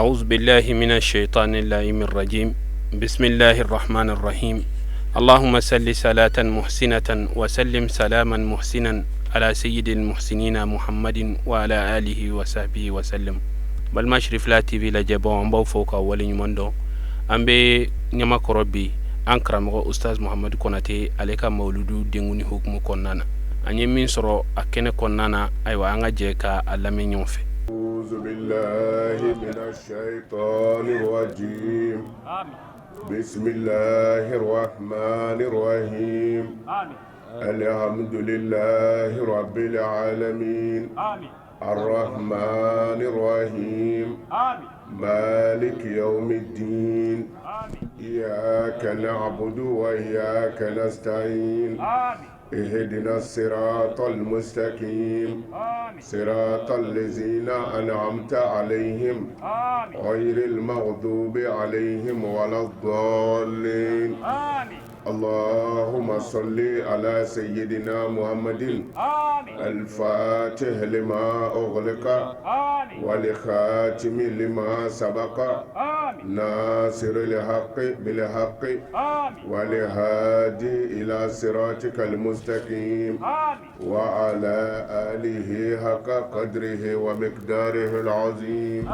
أعوذ بالله من الشيطان اللعين الرجيم بسم الله الرحمن الرحيم اللهم صل صلاة محسنة وسلم سلاما محسنا على سيد المحسنين محمد وعلى آله وصحبه وسلم. Balima Cherifla TV lajɛbaw, an b'aw fo k'aw waleɲuman dɔn. An bɛ Ɲamakɔrɔ bi, an karamɔgɔ Ustaz Muhamadu Kɔnate, ale ka mawuludu denkundi hukumu kɔnɔna na. An ye min sɔrɔ a kɛnɛ kɔnɔna na, ayiwa, an ka jɛ ka a lamɛn ɲɔgɔn fɛ. بسم الله الرحمن الرحيم الحمد لله رب العالمين الرحمن الرحيم مالك يوم الدين إياك نعبد وإياك نستعين اهدنا الصراط المستقيم صراط الذين أنعمت عليهم غير المغضوب عليهم ولا الضالين اللهم صل على سيدنا محمد الفاتح لما أغلق والخاتم لما سبق ناصر الحق بالحق والهادي إلى صراطك المستقيم وعلى آله حق قدره ومقداره العظيم.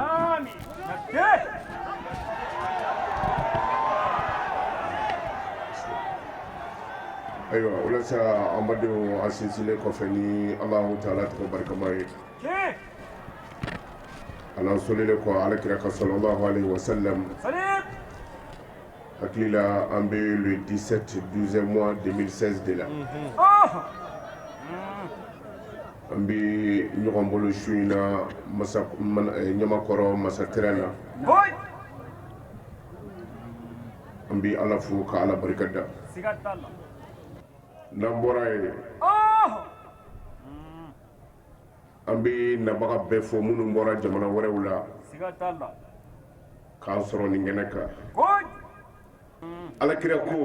Ayiwa, walasa an badenw, an sinsinnen kɔfɛ ni Alahu taala tɔgɔ barikama ye, an'an sɔlilen kɔ ala kira kan sallallahu alaihi wasallam, hakili la an bɛ le 17 12 mois 2016 de la. An bɛ ɲɔgɔn bolo su in na masa Ɲamakɔrɔ masa terrain na. An bɛ Ala fo ka Ala barika da. N'an bɔra yen, an bɛ nabaga bɛɛ fo minnu bɔra jamana wɛrɛw la k'an sɔrɔ nin kɛnɛ kan. Alakira ko,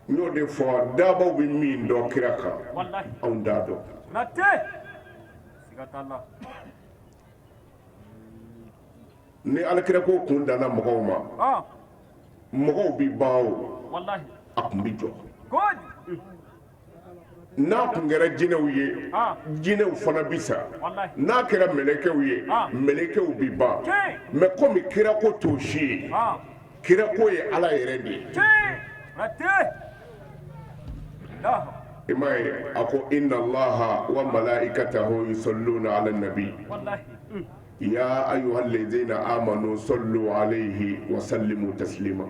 n y'o de fɔ, dabaw bɛ min dɔn kira kan, anw t'a dɔn. Ni alakira ko kun danna mɔgɔw ma, mɔgɔw bɛ ban o, a kun bɛ jɔ. N'a kun kɛra jinɛw ye, jinɛw fana bi sa. N'a kɛra mɛlɛkɛw ye, mɛlɛkɛw bi ban. Mais komi kira ko t'o si ye, kira ko ye Ala yɛrɛ de ye. I m'a ye, a ko inna allaha wa malaikatahu yusalluna ala nabi ya ayyuhallazina amanu sallu alayhi wa sallimu taslima.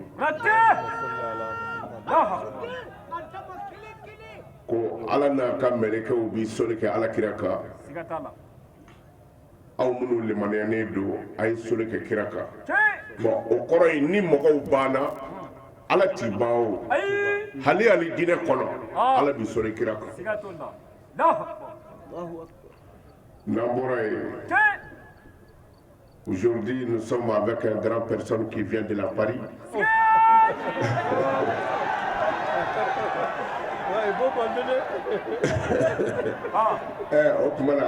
Ko Ala n'a ka mɛlɛkɛw bi sɔli kɛ ala kira kan. Aw minnu limaniyanen don, a ye sɔli kɛ kira kan. Bon, o kɔrɔ ye ni mɔgɔw banna, Ala t'i ban o. Hali alijinɛ kɔnɔ, Ala bi sɔli kira kan. N'an bɔra yen, aujourd'hui nous sommes avec une grande personne qui vient de la Paris. O tuma na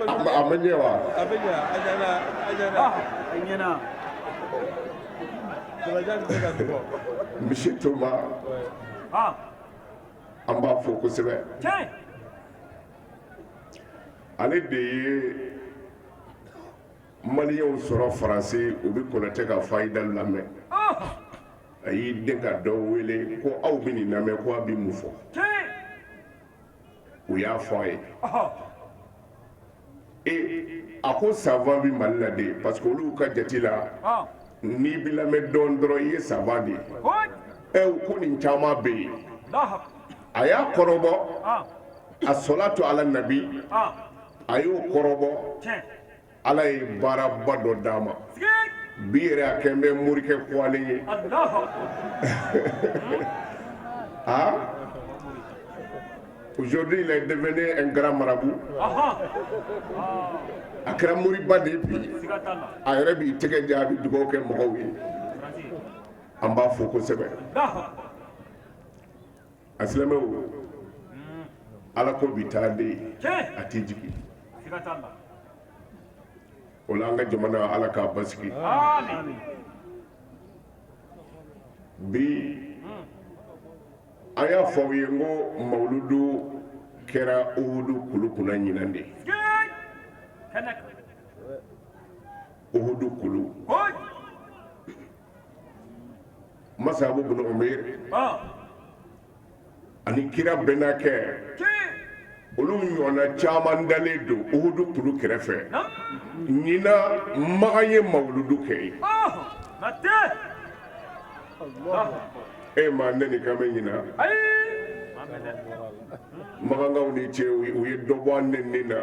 a ma ɲɛ wa? A bɛ ɲɛ, a ɲɛna, a ɲɛna. A ɲɛna. Jamajan tɛ se ka sɔgɔ. Monsieur Thomas, an b'a fo kosɛbɛ. Ale de ye maliyɛnw sɔrɔ Faransi, u bɛ Konatɛ ka fayida lamɛn. A y'i den ka dɔ wele ko aw bɛ nin lamɛn, ko a bɛ mun fɔ? U y'a fɔ a ye. E a ko savant bɛ Mali la de, parce que olu ka jate la, n'i bɛ lamɛn dɔn dɔrɔn, i ye savant de ye. Ɛ, ko nin caman bɛ yen. A y'a kɔrɔbɔ, a sɔlatu ala nabi, a y'o kɔrɔbɔ. Ala ye baaraba dɔ d'a ma bi yɛrɛ, a kɛn bɛ morikɛ kuwalen ye. Ah, aujourd'hui il est devenu un grand marabout. A kɛra moriba de ye bi. A yɛrɛ b'i tɛgɛ ja, a bɛ dugawu kɛ mɔgɔw ye. An b'a fo kosɛbɛ. A silamɛw, Ala ko bi taa de, a tɛ jigin. O la an ka jamana, Ala k'a basigi. Bi an y'a fɔ aw ye n ko mawuludu kɛra Uhudu kulu kunna ɲinan de. Uhudu kulu, Masabu bunu Umɛr ani kira bɛnakɛ, olu ɲɔgɔnna caman dalen don Uhudu kulu kɛrɛfɛ. Ɲinan, Makan ye mawuludu kɛ yen. E ma ne ni kan bɛ ɲinan. Makankaw ni cɛ, u ye dɔ bɔ an nɛni na.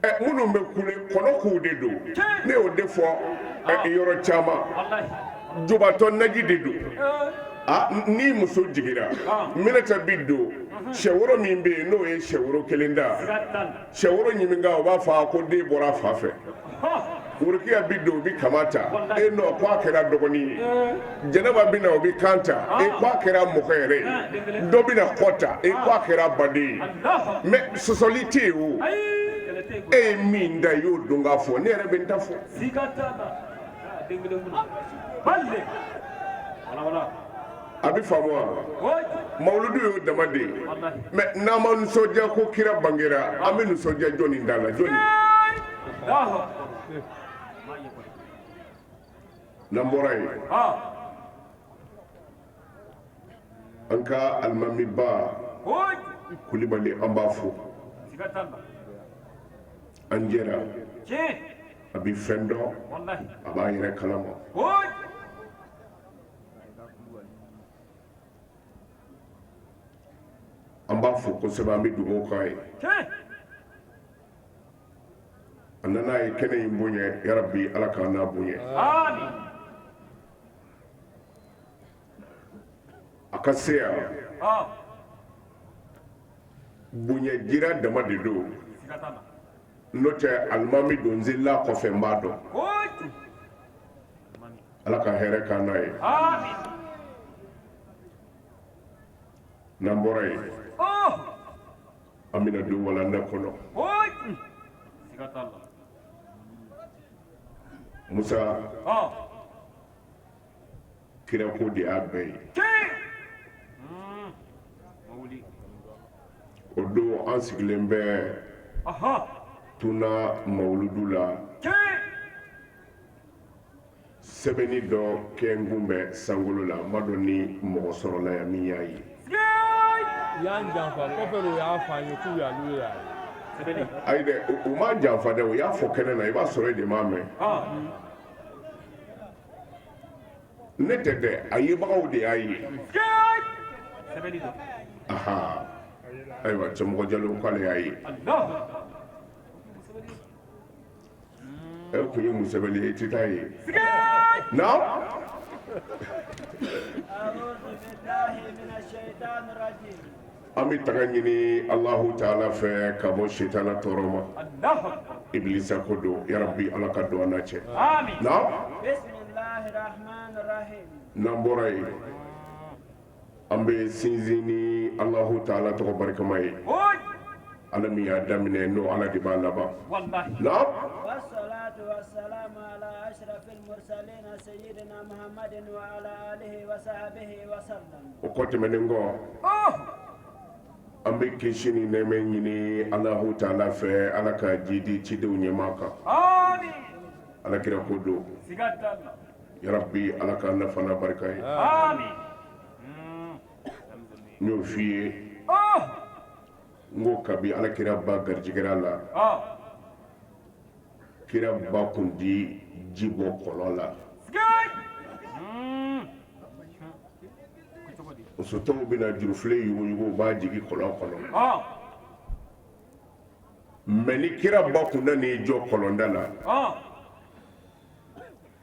Ɛ, minnu bɛ kule, kɔnɔ k'u de don. Ne y'o de fɔ yɔrɔ caman, jubatɔ naji de don. A ni muso jigira, minɛta bi don sɛworo min bɛ yen, n'o ye sɛworo kelen da, sɛworo ɲininka, o b'a fɔ a ko den bɔra a fa fɛ. Worokiya bi don, o bi kama ta e nɔ ko a kɛra dɔgɔnin ye. Jɛnɛba bi na, o bi kan ta e ko a kɛra mɔgɔ yɛrɛ ye. Dɔ bi na kɔ ta e ko a kɛra baden ye. Mais sɔsɔli tɛ yen o. E ye min da, i y'o don k'a fɔ. Ne yɛrɛ bɛ n ta fɔ. A bɛ faamu wa? Mawuludu y'o dama de ye. Mais n'an ma nisɔndiya ko kira bangera, an bɛ nisɔndiya jɔnni da la? Jɔnni? N'an bɔra yen, an ka alimamiba Kulibali, an b'a fo. An jɛra, a bɛ fɛn dɔn, a b'a yɛrɛ kalama. An b'a fo kosɛbɛ, an bɛ dugawu k'a ye. A nana ye kɛnɛ in bonya. Yarabi, Ala k'an n'a bonya. A ka se yan, bonya jira dama de don. N'o tɛ, alimami don, n selila kɔfɛ, n b'a dɔn. Ala ka hɛrɛ k'an n'a ye. N'an bɔra yen, an bɛna don walanda kɔnɔ. Musa, kirako de y'a bɛɛ ye. O don, an sigilen bɛ tuna mawuludu la. Sɛbɛnni dɔ kɛ n kun bɛ sankolo la, n m'a dɔn ni mɔgɔ sɔrɔla yan min y'a ye. Y'an janfa kɔfɛ de, u y'a fɔ an ye k'u y'olu y'a ye. Ayi dɛ, u m'a janfa dɛ, u y'a fɔ kɛnɛ na. I b'a sɔrɔ e de m'a mɛn, ne tɛ dɛ, a yebagaw de y'a ye. Aha, ayiwa, cɛmɔgɔ Jalo k'ale y'a ye. E kun ye mun sɛbɛnni ye? I tɛ taa ye naam. An bɛ tanga ɲini Alahu taala fɛ ka bɔ sitana tɔɔrɔ ma, ibilisa ko don. Yarabi, Ala ka don an n'a cɛ. Naam, n'an bɔra yen, an bɛ sinsin ni Alahu taala tɔgɔ barikama ye, Ala min y'a daminɛ, n'o Ala de b'a laban. Naam. O kɔ tɛmɛnen kɔ, an bɛ kisi ni nɛɛmɛ ɲini Alahu taala fɛ, Ala ka jidi cidenw ɲɛmaa kan, Ala kira ko don. Yarabi, Ala k'an nafa n'a barika ye. N y'o f'i ye n ko kabi Ala kira ba garijɛgɛra la, kira ba kun di ji bɔ kɔlɔn la. Muso tɔw bɛna jurufilen yuguyugu, u b'a jigi kɔlɔn kɔnɔ. Mais ni kira ba kun nan'i jɔ kɔlɔnda la,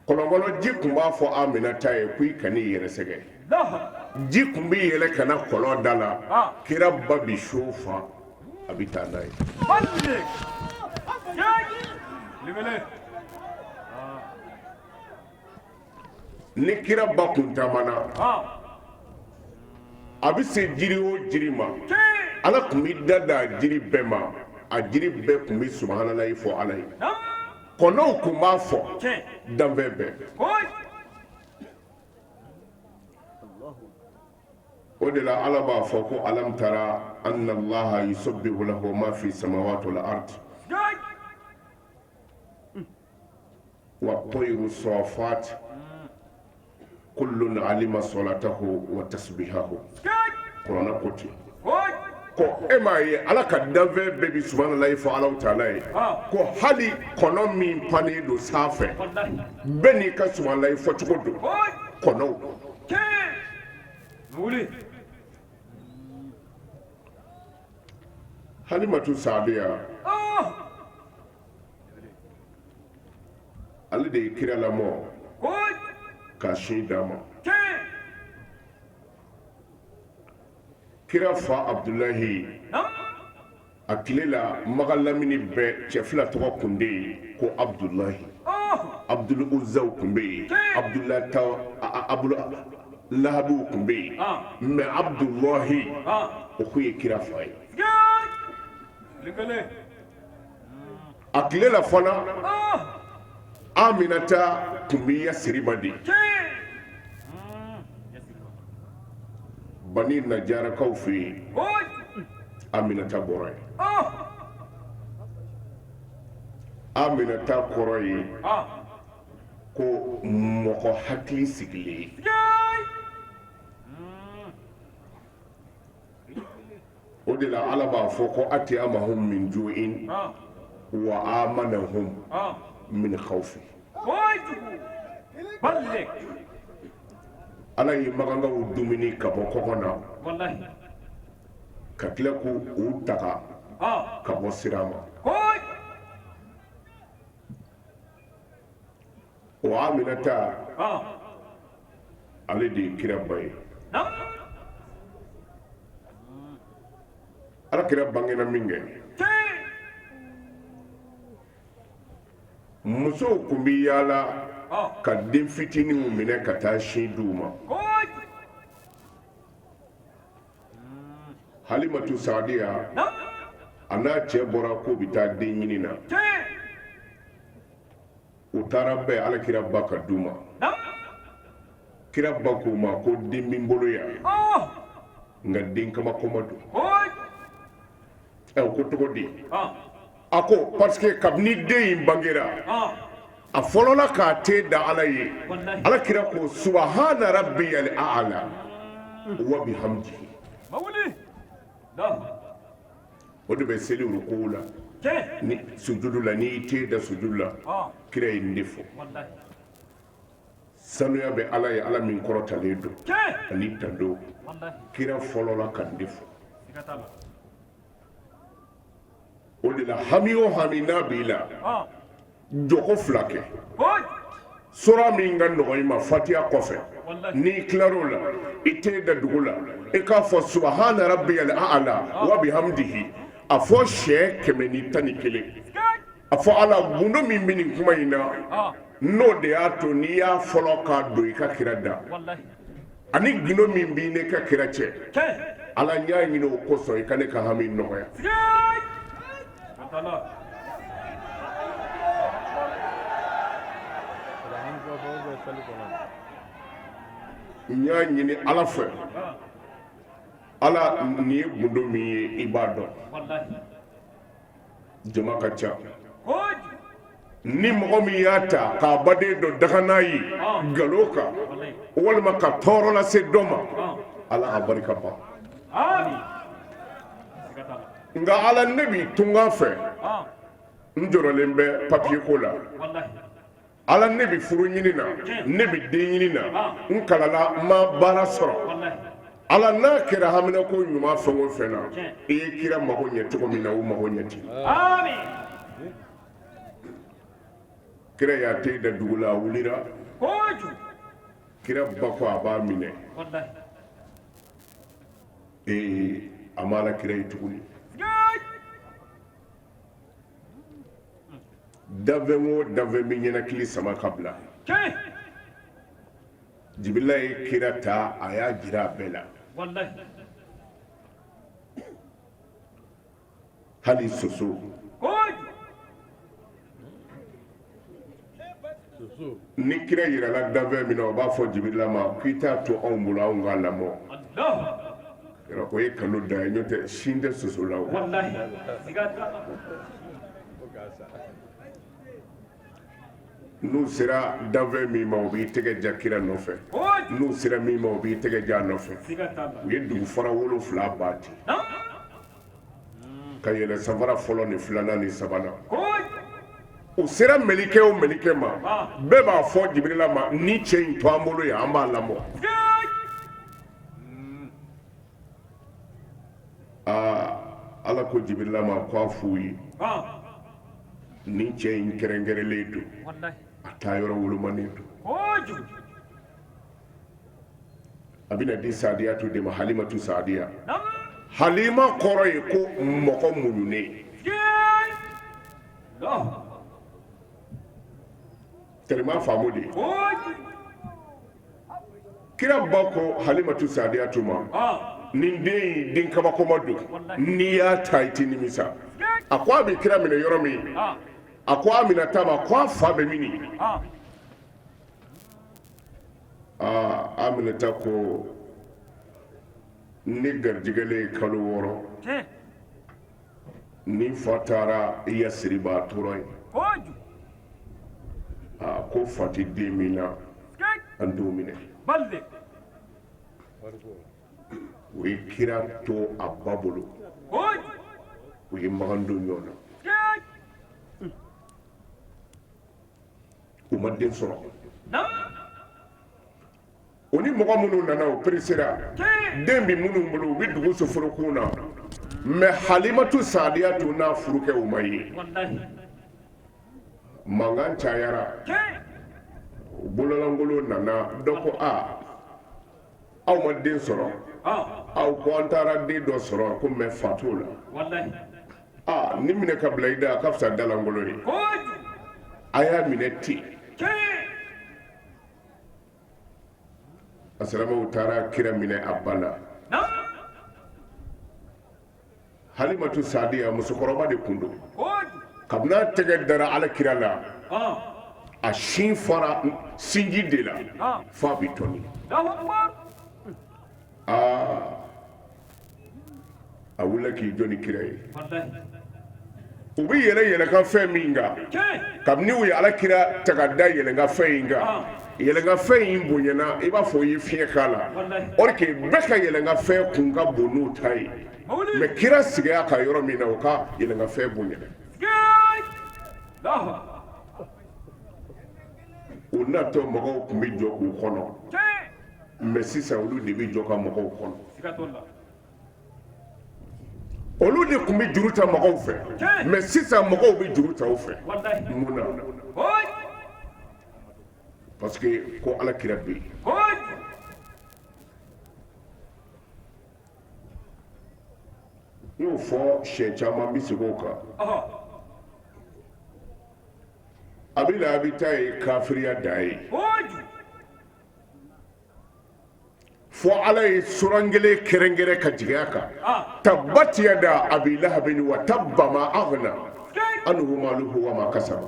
kɔlɔnkɔnɔ ji tun b'a fɔ Aminata ye ko i kan'i yɛrɛ sɛgɛn. Ji tun bɛ yɛlɛ ka na kɔlɔn da la, kira ba bi seau fa, a bɛ taa n'a ye. Ni kira ba kun taamana, a bɛ se jiri o jiri ma, Ala tun bɛ da da jiri bɛɛ ma. A a jiri bɛɛ tun bɛ subahanalayi fɔ Ala ye, kɔnɔw tun b'a fɔ, danfɛn bɛɛ. O de la Ala b'a fɔ ko alam tara anna Allaha yusabbihu lahu ma fi samawati wal ard wa tayru safat kullun alima salatahu wa tasbihahu. Kuranɛ ko ten ko e m'a ye Ala ka danfɛn bɛɛ bɛ subahanalayi fɔ Alahu taala ye, ko hali kɔnɔ min pannen don sanfɛ, bɛɛ n'i ka subahanalayi fɔcogo don, kɔnɔw. Halimatu Saadiya, ale de ye kira lamɔ ka sin d'a ma. Kira fa Abudulayi, a tile la Maka lamini bɛɛ cɛ fila tɔgɔ tun tɛ yen ko Abudulayi. Abudul Uzaw tun bɛ yen, Abudulata Abulu Lahabiw tun bɛ yen, mais Abudulayi, o tun ye kira fa ye. A tile la fana, Aminata tun bɛ Yasiriba de. Bani Najarakaw fɛ yen, Aminata bɔra yen. Aminata kɔrɔ ye ko mɔgɔ hakili sigilen. O de la Ala b'a fɔ ko at'amahum min ju'in wa amanahum min khawfi. Ala ye makankaw dumuni ka bɔ kɔngɔ na, ka tila k'u tanga ka bɔ siran ma. O Aminata, ale de ye kira ba ye. Ala kira bangena min kɛ, musow tun bɛ yaala ka den fitininw minɛ ka taa sin di u ma. Halimatu Saadiya, a n'a cɛ bɔra k'u bɛ taa den ɲini na. U taara bɛn ala kira ba ka du ma. Kira ba k'u ma ko den bɛ n bolo yan, nka den kabakoma don. Ɛ, ko cogo di? A ko parce que kabini den in bangera, a fɔlɔla k'a ten da Ala ye. Ala kira ko subahana rabbiyal a'la wa bihamdihi. O de bɛ seli ruku la ni sujudu la. N'i y'i ten da sujudu la, kira ye nin de fɔ: sanuya bɛ Ala ye, Ala min kɔrɔtalen don ani tando. Kira fɔlɔla ka nin de fɔ. O de la, hami o hami n'a b'i la, jɔko fila kɛ. Sura min ka nɔgɔ i ma fatiya kɔfɛ, n'i tilar'o la, i ten da dugu la, i k'a fɔ subahana rabbiyal a'la wa bihamdihi, a fɔ siɲɛ 111. A fɔ Ala, gundo min bɛ nin kuma in na, n'o de y'a to n'i y'a fɔlɔ k'a don i ka kira da, ani gundo min b'i ne ka kira cɛ, Ala, n y'a ɲini o kosɔn, i ka ne ka hami nɔgɔya. N y'a ɲini Ala fɛ, Ala, nin ye gundo min ye, i b'a dɔn. Jama ka ca. Ni mɔgɔ min y'a ta k'a baden dɔ daga n'a ye nkalon kan, walima ka tɔɔrɔ lase dɔ ma, Ala, a barika ban. Nka Ala, ne b'i tunga fɛ, n jɔrɔlen bɛ papiye ko la. Ala, ne bɛ furu ɲini na, ne bɛ den ɲini na, n kalala, n ma baara sɔrɔ. Ala, n'a kɛra haminako ɲuman fɛn o fɛn na, i ye kira mago ɲɛ cogo min na, o mago ɲɛ ten. Kira y'a ten da dugu la, a wulira. Kira ba ko a b'a minɛ. Ee, a ma ala kira ye tuguni. Danfɛn o danfɛn bɛ ɲɛnakili sama ka bila. Jibirila ye kira ta, a y'a jira a bɛɛ la. Hali soso. Ni kira yirala danfɛn min na, o b'a fɔ Jibirila ma k'i t'a to anw bolo, anw k'a lamɔ. O ye kanu dan ye, n'o tɛ sin tɛ soso la o. N'u sera danfɛn min ma, u b'i tɛgɛ ja kira nɔfɛ. N'u sera min ma, u b'i tɛgɛ ja nɔfɛ. U ye dugu fara 7 ba ten ka yɛlɛ sanfara fɔlɔ ni filanan ni sabanan. U sera mɛlɛkɛ o mɛlɛkɛ ma, bɛɛ b'a fɔ Jibirila ma, ni cɛ in to an bolo yan, an b'a lamɔ. Aa, Ala ko Jibirila ma ko a f'u ye, ni cɛ in kɛrɛnkɛrɛnlen don, a taa yɔrɔ wolomanen don, a bɛna di Sadiyatu de ma, Halimatu Sadiya. Halima kɔrɔ ye ko mɔgɔ muɲunen. Tellement faamu de ye. Kira ba ko Halimatu Sadiyatu ma, nin den in, den kabakoma don, n'i y'a ta i tɛ nimisa. A ko a bɛ kira minɛ yɔrɔ min, a ko Aminata ma ko a fa bɛ mini? Aa, Aminata ko ne garijɛgɛlen ye kalo 6, ni fa taara Yasiriba, a tora yen. Aa, ko fa tɛ den min na, an t'o minɛ. U ye kira to a ba bolo, u ye Makan don ɲɔgɔn na, u ma den sɔrɔ. O ni mɔgɔ minnu nana, o peresera, den bɛ minnu bolo, u bɛ dugu soforokun na, mais Halimatu Sadiyatu n'a furukɛ, u ma ye. Mankan cayara, bololankolon nana. Dɔ ko aa, aw ma den sɔrɔ? Aw ko an taara den dɔ sɔrɔ ko, mais fa t'o la. Aa, ni minɛ ka bila i da, a ka fisa dalankolon ye, a y'a minɛ ten. A silamɛw taara kira minɛ a ba la. Halimatu Sadiya musokɔrɔba de tun don. Kabini a tɛgɛ dara ala kira la, a sin fara sinji de la f'a bɛ tɔni. Aa, a wulila k'i jɔ ni kira ye. U bɛ yɛlɛ yɛlɛkan fɛn min kan, kabini u ye ala kira ta ka da yɛlɛnka fɛn in kan, yɛlɛnka fɛn in bonyana i b'a fɔ i ye fiɲɛ k'a la. Or que bɛɛ ka yɛlɛnka fɛn kun ka bon n'u ta ye, mais kira sigira ka yɔrɔ min na, o ka yɛlɛnka fɛn bonyana. U natɔ, mɔgɔw tun bɛ jɔ k'u kɔnɔ, mais sisan olu de bɛ jɔ ka mɔgɔw kɔnɔ. Olu de tun bɛ juru ta mɔgɔw fɛ, mais sisan mɔgɔw bɛ juru ta u fɛ. Mun na? Parce que ko ala kira bɛ yen. N y'o fɔ siɲɛ caman, bɛ segin o kan. Abi Lahabi ta ye kafiriya dan ye, fo ala ye suran kelen kɛrɛnkɛrɛn ka jigin a kan: tabbat yada abi lahabin wa tabba ma aghna anhu maluhu wa ma kasaba.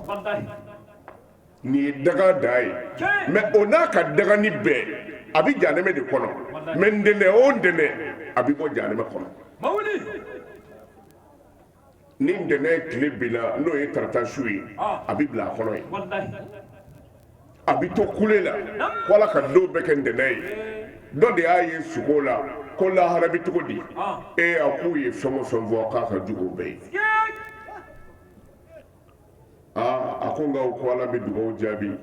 Nin ye daga dan ye, mais o n'a ka dagani bɛɛ, a bɛ janɛmɛ de kɔnɔ. Mais ntɛnɛn o ntɛnɛn, a bɛ bɔ janɛmɛ kɔnɔ. Ni ntɛnɛn tile binna, n'o ye tarata su ye, a bɛ bila a kɔnɔ yen, a bɛ to kule la ko ala ka don bɛɛ kɛ ntɛnɛn ye. Dɔ de y'a ye sugo la ko lahara bɛ cogo di? Ee, a k'u ye fɛn o fɛn fɔ k'a ka jugu o bɛɛ ye. Aa, a ko nka ko ala bɛ dugawu jaabi,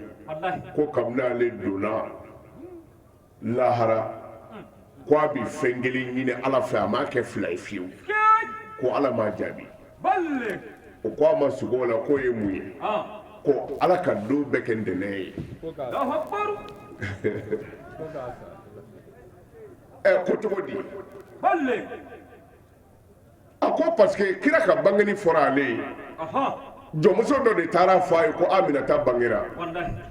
ko kabini ale donna lahara, ko a bɛ fɛn kelen ɲini ala fɛ, a m'a kɛ fila ye fiyewu, ko ala m'a jaabi. O ko a ma sugo la k'o ye mun ye? Ko ala ka don bɛɛ kɛ ntɛnɛn ye. Ɛ, ko cogo di? A ko parce que kira ka bangeni fɔra ale ye, jɔnmuso dɔ de taara fɔ a ye ko Aminata bangera.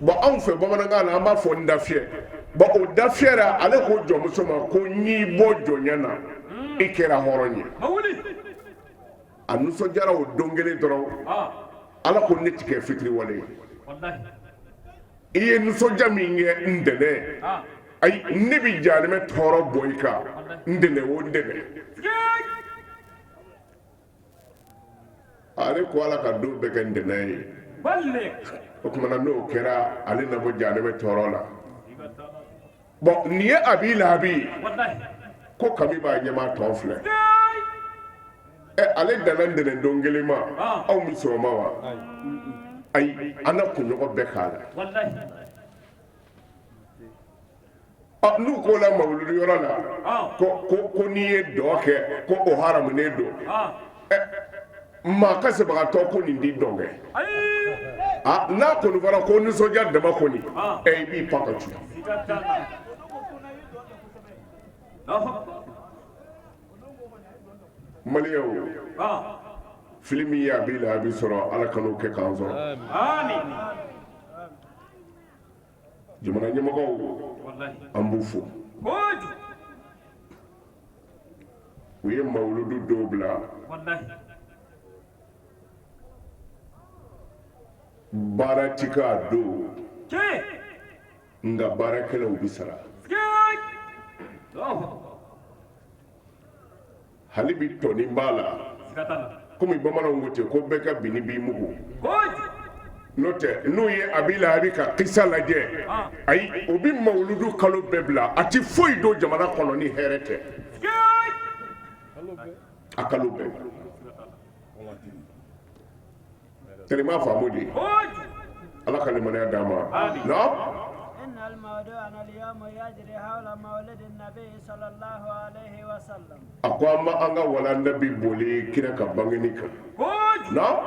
Bon, anw fɛ bamanankan na, an b'a fɔ n dafiyɛ. Bon, o dafiyɛra, ale ko jɔnmuso ma ko n y'i bɔ jɔnya na, i kɛra hɔrɔn ye. A nisɔndiyara o don kelen dɔrɔn. Ala ko ne ti kɛ fitiriwale ye. I ye nisɔndiya min kɛ ntɛnɛn, ayi, ne bɛ jahanamɛ tɔɔrɔ bɔ i kan ntɛnɛn o ntɛnɛn. Ale ko Ala ka don bɛɛ kɛ ntɛnɛn ye. O tuma na n'o kɛra, ale na bɔ jahanamɛ tɔɔrɔ la. Bon, nin ye Abi Lahabi ye ko kami b'a ɲɛma tɔ filɛ. Ɛ, ale danna ntɛnɛn don kelen ma, anw bɛ sɔn o ma wa? Ayi, an na kunɲɔgɔn bɛɛ k'a la. N'u ko la mawuludu yɔrɔ la ko n'i ye dɔn kɛ ko o haramunen don, maa kasibagatɔ ko nin di dɔn kɛ. N'a kɔni fɔra ko nisɔndiya dama kɔni, ɛ, i b'i pan ka cu. Maliyɛnw, fili min ye Abi Lahabi sɔrɔ, Ala kan'o kɛ k'an sɔrɔ. Jamana ɲɛmɔgɔw, an b'u fo. U ye mawuludu dɔw bila baara ti k'a don, nka baarakɛlaw bɛ sara. Hali bi tɔnin b'a la, komi bamananw ko ten ko bɛɛ ka bini b'i mugu. N'o tɛ, n'u ye Abi Lahabi ka kisa lajɛ, ayi, u bɛ mawuludu kalo bɛɛ bila. A tɛ foyi don jamana kɔnɔ ni hɛrɛ tɛ. A kalo bɛɛ tɛrɛma faamu de. Ala ka limaniya d'an ma. Naam. A ko an ma an ka walanda bi boli kira ka bangeni kan. Naam.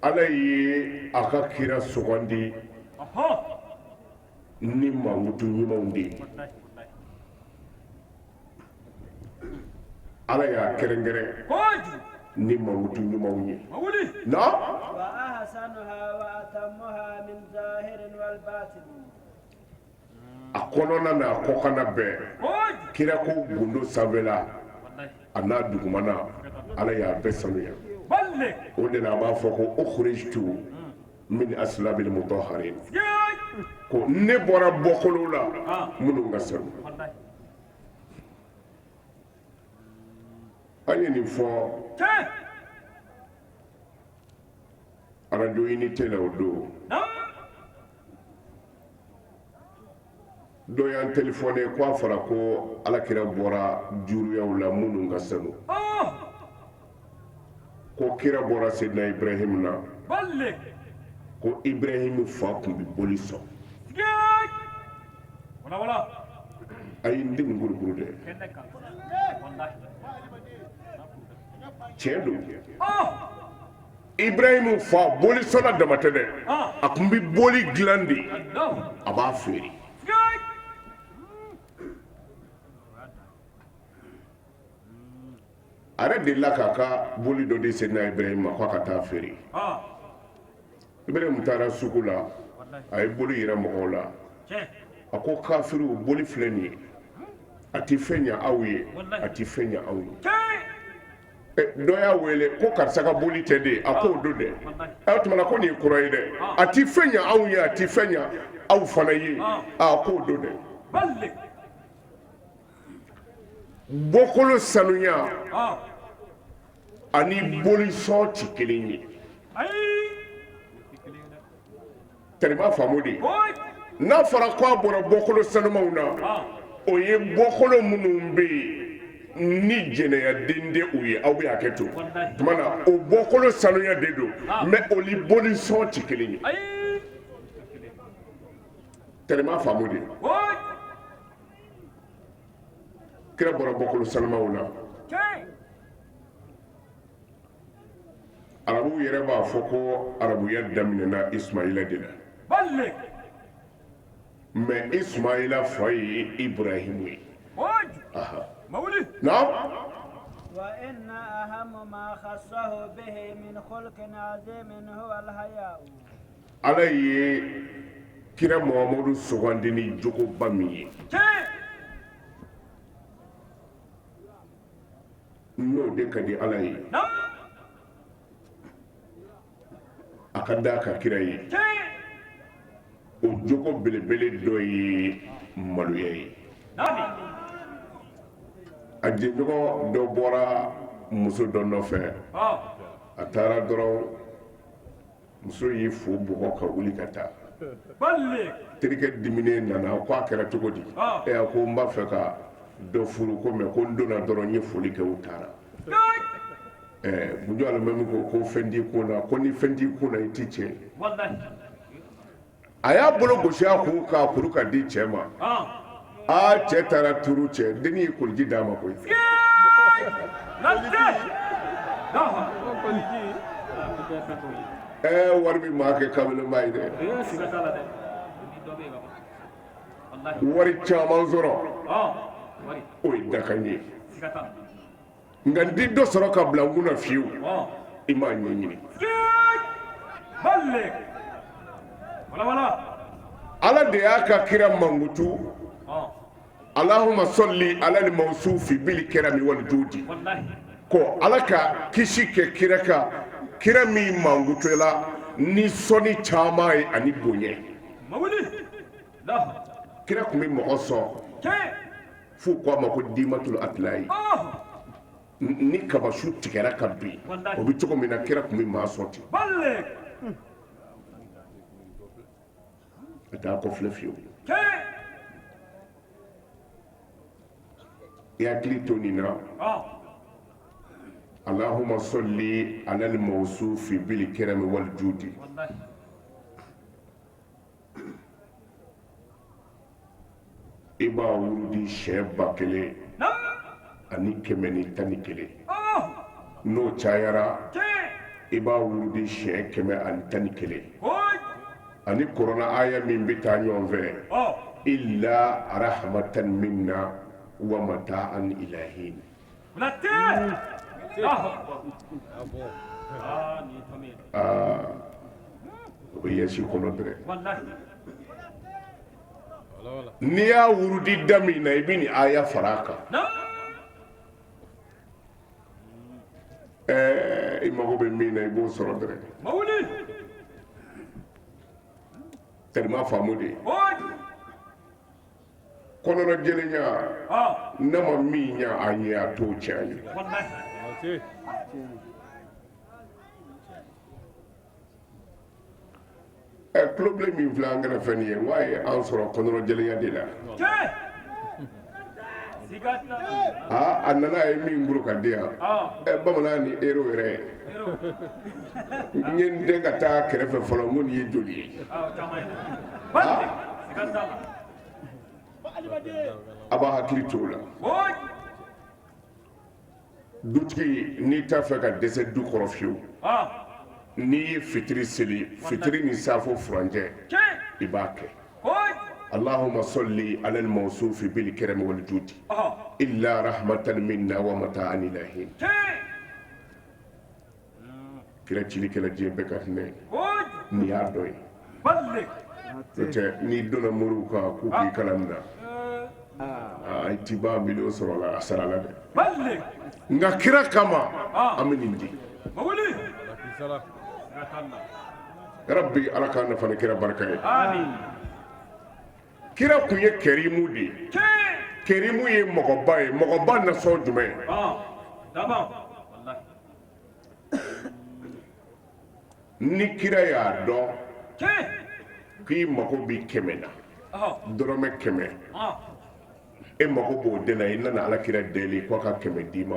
Ala ye a ka kira sugandi ni mankutu ɲumanw de ye. Ala y'a kɛrɛnkɛrɛn ni mankutu ɲumanw ye. Naam. A kɔnɔna n'a kɔkanna bɛɛ, kira ko gundo sanfɛla a n'a dugumana, Ala y'a bɛɛ sanuya. O de la a b'a fɔ ko ukhrijtu min aslabil mutahharin, ko ne bɔra bɔkolo la minnu ka sanu. An ye nin fɔ arajo Unité la o don. Dɔ y'an téléphoné ko a fɔra ko alakira bɔra juruyaw la minnu ka sanu, ko kira bɔra Seydina Ibrahim na, ko Ibrahim fa tun bɛ boli sɔn. Ayi, n tɛ nin kurukuru dɛ, tiɲɛ don. Ibrahim fa bolisɔnna dama tɛ dɛ, a tun bɛ boli dilan de, a b'a feere. A yɛrɛ delila k'a ka boli dɔ di Seydina Ibrahim ma k'a ka taa feere. Ibrahim taara sugu la, a ye boli yira mɔgɔw la. A ko kafiriw, boli filɛ nin ye, a tɛ fɛn ɲɛ aw ye, a tɛ fɛn ɲɛ aw ye. Dɔ y'a wele ko karisa ka boli tɛ de? A k'o don dɛ. O tuma na ko nin ye kura ye dɛ, a tɛ fɛn ɲɛ anw ye, a tɛ fɛn ɲɛ aw fana ye. A k'o don dɛ. Bɔkolo sanuya ani bolisɔn tɛ kelen ye. Tɛrɛma faamu de. N'a fɔra ko a bɔra bɔkolo sanumaw na, o ye bɔkolo minnu bɛ yen ni jɛnɛya den tɛ u ye, aw bɛ hakɛ to. Tuma na o bɔkolo sanuya de don, mais o ni bolisɔn tɛ kelen ye. Tɛrɛma faamu de. Kira bɔra bɔkolo sanumaw na. Arabuw yɛrɛ b'a fɔ ko arabuya daminɛna Ismaila de la, mais Ismaila fa ye Ibrahimu ye. Naam. Ala ye Kira Muhamadu sugandi ni jogoba min ye, n'o de ka di Ala ye, a ka d'a ka kira ye, o jogo belebele dɔ ye maloya ye. A jɛɲɔgɔn dɔ bɔra muso dɔ nɔfɛ, a taara dɔrɔn muso y'i fu bugɔ ka wuli ka taa. Terikɛ diminen nana ko a kɛra cogo di? Ɛ, a ko n b'a fɛ ka dɔ furu ko mais ko n donna dɔrɔn n ye foli kɛ, u taara. Ɛɛ, Buju Alimami ko ko fɛn t'i kun na, ko ni fɛn t'i kun na i tɛ cɛ ye. A y'a bolo gosi a kun k'a kuru ka di cɛ ma. Aa, cɛ taara turu cɛ dennin ye koliji d'a ma koyi. Ɛɛ, wari bɛ maa kɛ kamelenba ye dɛ. Wari caman sɔrɔ, o ye dakan ye, nka n ti dɔ sɔrɔ ka bila n kunna fiyewu, i m'a ɲɛɲini. Ala de y'a ka kira mankutu: Allahumma salli ala al mawsufi bil karami wal judi. Ko Ala ka kisi kɛ kira kan, kira min mankutula ni sɔnni caman ye ani bonya. Kira tun bɛ mɔgɔ sɔn f'u ko a ma ko dimatul atlayi. Ni kabasu tigɛra ka bin, o bɛ cogo min na, kira tun bɛ maa sɔn ten, a t'a kɔfilɛ fiyewu. I hakili to nin na: Allahumma salli ala al mawsufi bil karami wal judi. I b'a wurudi siɲɛ 1111. N'o cayara, i b'a wurudi siɲɛ 111. Ani kuranɛ aya min bɛ taa ɲɔgɔn fɛ: illa rahmatan minna wa mata'an ila hin. Aa, o bɛ yɛsi kɔnɔ dɛrɛ. N'i y'a wurudi da min na, i bɛ nin aya fara a kan. Ɛɛ, i mago bɛ min na, i b'o sɔrɔ dɛrɛ. Tellement faamu de ye kɔnɔnajɛlenya n'a ma min ɲɛ a ɲɛ, a t'o tiɲɛ ye. Ɛ, tulobilen min filɛ an kɛrɛfɛ nin ye, n k'a ye an sɔrɔ kɔnɔnajɛlenya de la. Aa, a nana, a ye min kuru ka di yan. Ɛ, bamanan ni ero yɛrɛ, n ye n den ka taa kɛrɛfɛ fɔlɔ, n ko nin ye joli ye? A b'a hakili t'o la. Dutigi, n'i t'a fɛ ka dɛsɛ du kɔrɔ fiyewu, n'i ye fitiri seli, fitiri ni safo furancɛ, i b'a kɛ: Allahumma salli ala al-mawsufi bil karami wal judi illa rahmatan minna wa mata'an ila hin. Kira cili kɛra diɲɛ bɛɛ ka hinɛ ye, nin y'a dɔ ye. N'o tɛ, n'i donna moriw kan k'u k'i kalan nin na, aa, i ti ban miliyɔn sɔrɔ la a sara la dɛ. Nka kira kama an bɛ nin di. Rabbi, Ala k'an nafa ni kira barika ye. Kira tun ye kɛrimu de ye. Kɛrimu ye mɔgɔba ye. Mɔgɔba nasɔn jumɛn ye? Ni kira y'a dɔn k'i mago bɛ 100 na, dɔrɔmɛ 100, e mago b'o de la, i nana Ala kira deli k'a ka 100 d'i ma,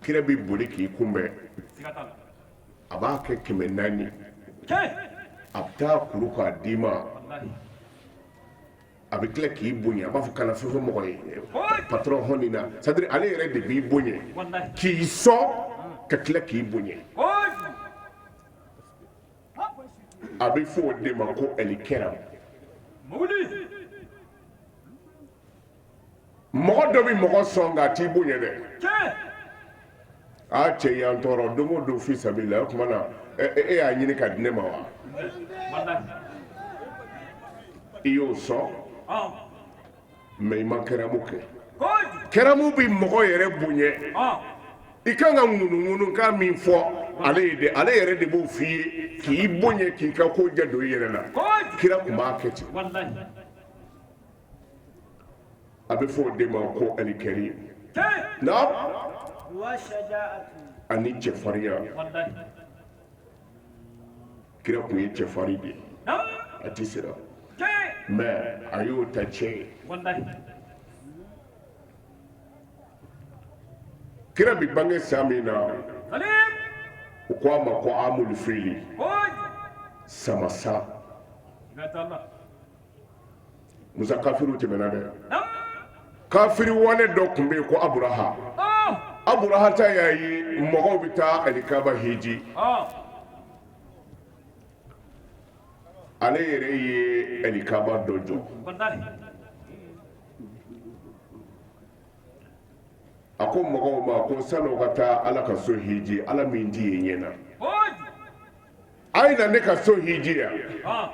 kira bɛ boli k'i kunbɛn, a b'a kɛ 400, a bɛ taa kuru k'a d'i ma, a bɛ tila k'i bonya, a b'a fɔ kana fɛn fɔ mɔgɔ ye, patron hɔn na. C'est à dire, ale yɛrɛ de b'i bonya k'i sɔn ka tila k'i bonya. A bɛ fɔ o de ma ko ɛlikɛram. Mɔgɔ dɔ bɛ mɔgɔ sɔn nka a t'i bonya dɛ. Aa, cɛ y'an tɔɔrɔ don o don fi sabila. O tuma na, e y'a ɲini ka di ne ma wa? I y'o sɔn, mais i ma kɛramu kɛ. Kɛramu bɛ mɔgɔ yɛrɛ bonya. I kan ka ŋunuŋunukan min fɔ ale ye dɛ, ale yɛrɛ de b'o f'i ye k'i bonya, k'i ka ko jɛ don i yɛrɛ la. Kira tun b'a kɛ ten. A bɛ fɔ o de ma ko alikɛrim naam, ani cɛfarinya. Kira tun ye cɛfarin de ye, a tɛ siran, mais a y'o ta tiɲɛ ye. Kira bɛ bange san min na, u ko a ma ko amul fili, sama san. Musa, kafiriw tɛmɛna dɛ. Kafiri wale dɔ tun bɛ yen ko Aburaha. Aburaha ta y'a ye mɔgɔw bɛ taa alikaba hiji, ale yɛrɛ ye alikaba dɔ jɔ. A ko mɔgɔw ma ko san'u ka taa Ala ka so hiji, Ala min tɛ ye ɲɛ na, a ye na ne ka so hiji yan.